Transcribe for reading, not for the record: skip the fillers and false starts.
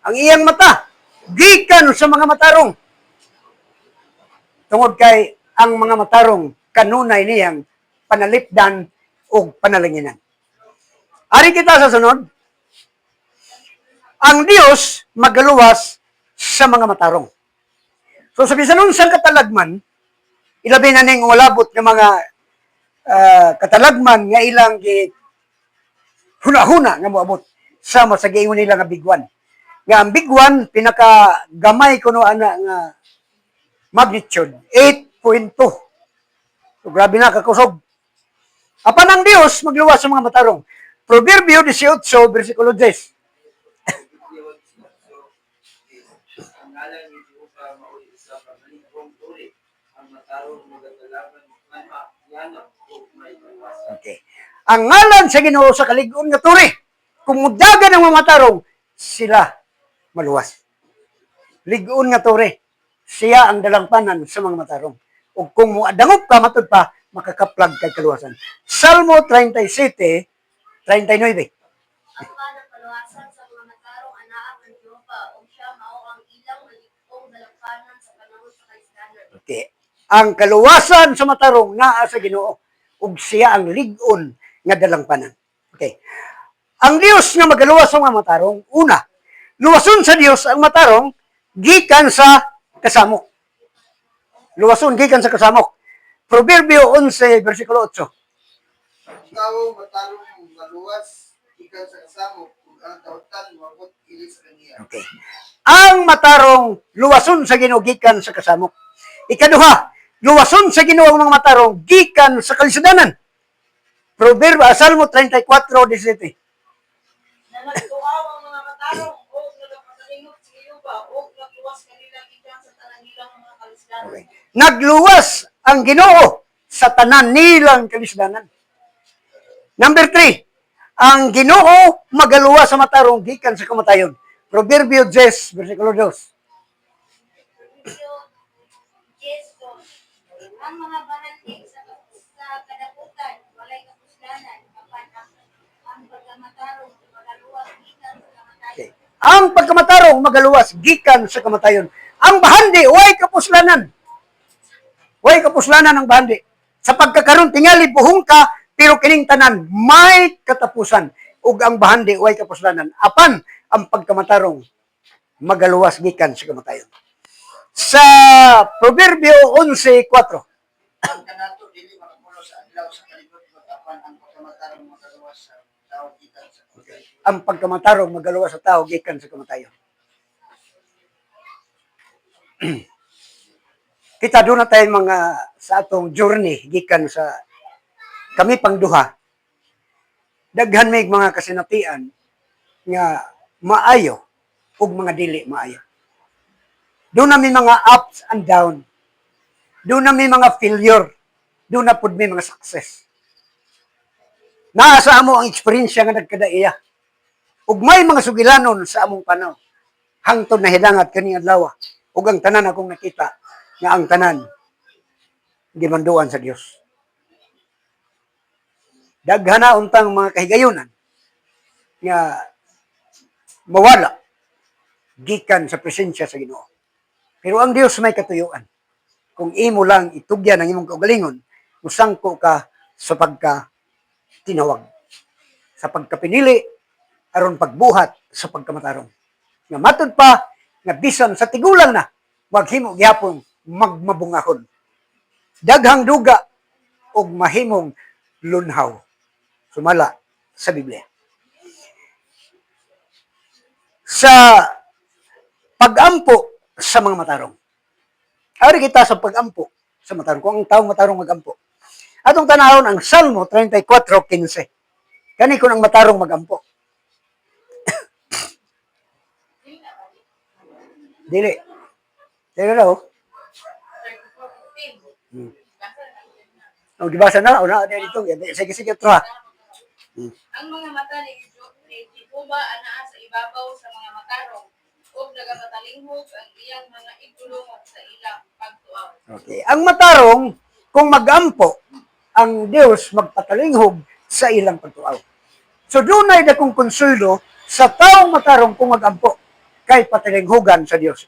Ang iyang mata gikan sa mga matarong. Tungod kay ang mga matarong kanunay niyang panalipdan ug panalanginan. Ari kita sa sunod. Ang Dios magaluwas sa mga matarong. So sa bisan unsang katalagman, ilabi na ning walabot ng mga katalagman nga ilang gi huna-huna nga moabot sama sa giingon nila nga bigwan. Nga ang bigwan pinaka gamay kuno ana nga magnitude 8.2. So grabe na kakusog. Apan ang Dios magluwas sa mga matarong. Proverbio 18 versikulo 10. Ang ngalan ni Jehova mao'y usa ka malig-ong tore. Ang matarong magatalaban niana ug may kaluwasan. Okay. Ang ngalan sa Ginoo sa kalig-on nga tore. Kung mudagan ang mga matarong, sila maluwas. Lig-on nga tore. Siya ang dalangpanan sa mga matarong. Ug kung muadangop ka, matud pa, makakaplag kay kaluwasan. Salmo 37, 39. Apan ang kaluwasan sa mga matarong anaa ang Jehova ug siya mao ang ilang malig-ong dalangpanan sa panahon sa kalisdanan. Okay. Ang kaluwasan sa matarong naa sa Ginoo ug siya ang lig-on nga dalangpanan. Okay. Ang Dios nga magaluwas sa mga matarong, una, luwason sa Dios ang matarong gikan sa kasamok. Luwason gikan sa kasamok. Proverbio 11 versikulo 8. Ang tawo matarong maluwas gikan sa kasamok ug ang dautan moabot dili sa kaniya. Okay. Ang matarong luwason sa Ginoo gikan sa kasamok. Ikaduha, luwason sa Ginoo ang mga matarong gikan sa kalisdanan. Proverbio Salmo 34:17. Na nagtuaw ang mga matarong ug nagapatalingog sa Jehova ug nagluwas kanila gikan sa tanan nilang mga kalisdanan. Okay. Nagluwas ang Ginoo sa tanan nilang kalisdanan. Number 3, ang Ginoo magaluwas sa matarong gikan sa kamatayon. Proverbio 10, versikulo 2. Proverbio 10:2. Ang mga bahandi sa kadakutan walay kapuslanan apan ang pagkamatarong magaluwas gikan sa kamatayon. Okay. Ang pagkamatarong magaluwas gikan sa kamatayon. Ang bahandi way kapuslanan. Way kapuslanan ang bahandi. Sa pagkakaroon tingali buhong ka pero kining tanan may katapusan ug ang bahandi way kapuslanan. Apan ang pagkamatarong magaluwas gikan sa kamatayon. Sa Proverbio 11:4. Ang kanato dili makapulos sa adlaw sa kalibot apan ang pagkamatarong magaluwas sa tawo gikan sa kamatayon. Ang pagkamatarong magaluwas sa tao gikan sa kamatayon. Kita doon na tayo mga sa atong journey gikan sa kami pang duha. Daghan may mga kasinatian nga maayo ug mga dili maayo. Doon na may mga ups and down. Doon na may mga failure. Doon na pud may mga success. Naa sa amo ang eksperyensya nga nagkadaiya. Ug may mga sugilanon sa among panaw. Hangtod na hidangat kaning adlaw. Ug ang tanan akong nakita nga ang tanan gimanduan sa Dios. Daghan na untang mga kahigayunan nga mawala gikan sa presensya sa Ginoo. Pero ang Dios may katuyuan. Kung imo lang itugyan ang imong kaugalingon, musangko ka sa pagka tinawag, sa pagkapinili aron pagbuhat sa pagkamatarong. Nga matud pa nga bisan sa tigulang na maghimo gihapon magmabungahon. Daghang duga og mahimong lunhaw sumala sa Biblia. Sa pagampo sa mga matarong. Ari kita sa pagampo sa matarong. Kung ang taong matarong magampo. Atong tanahon ang Salmo 34:15. Kani kung ang matarong magampo. Dili. Dili raw. 34:15. Oh, gibasa na. Una, dito. Sige, sige, ito ha. Ang mga mata ni Jehova anaa sa ibabaw sa mga matarong ug nagapatalinghog ang iyang mga igdulungan sa ilang pagtuaw. Okay. Ang matarong, kung magampo, ang Dios magpatalinghog sa ilang pagtuaw. So dunay dakong konsuelo sa taong matarong kung magampo. Kay patalinghugan sa Dios.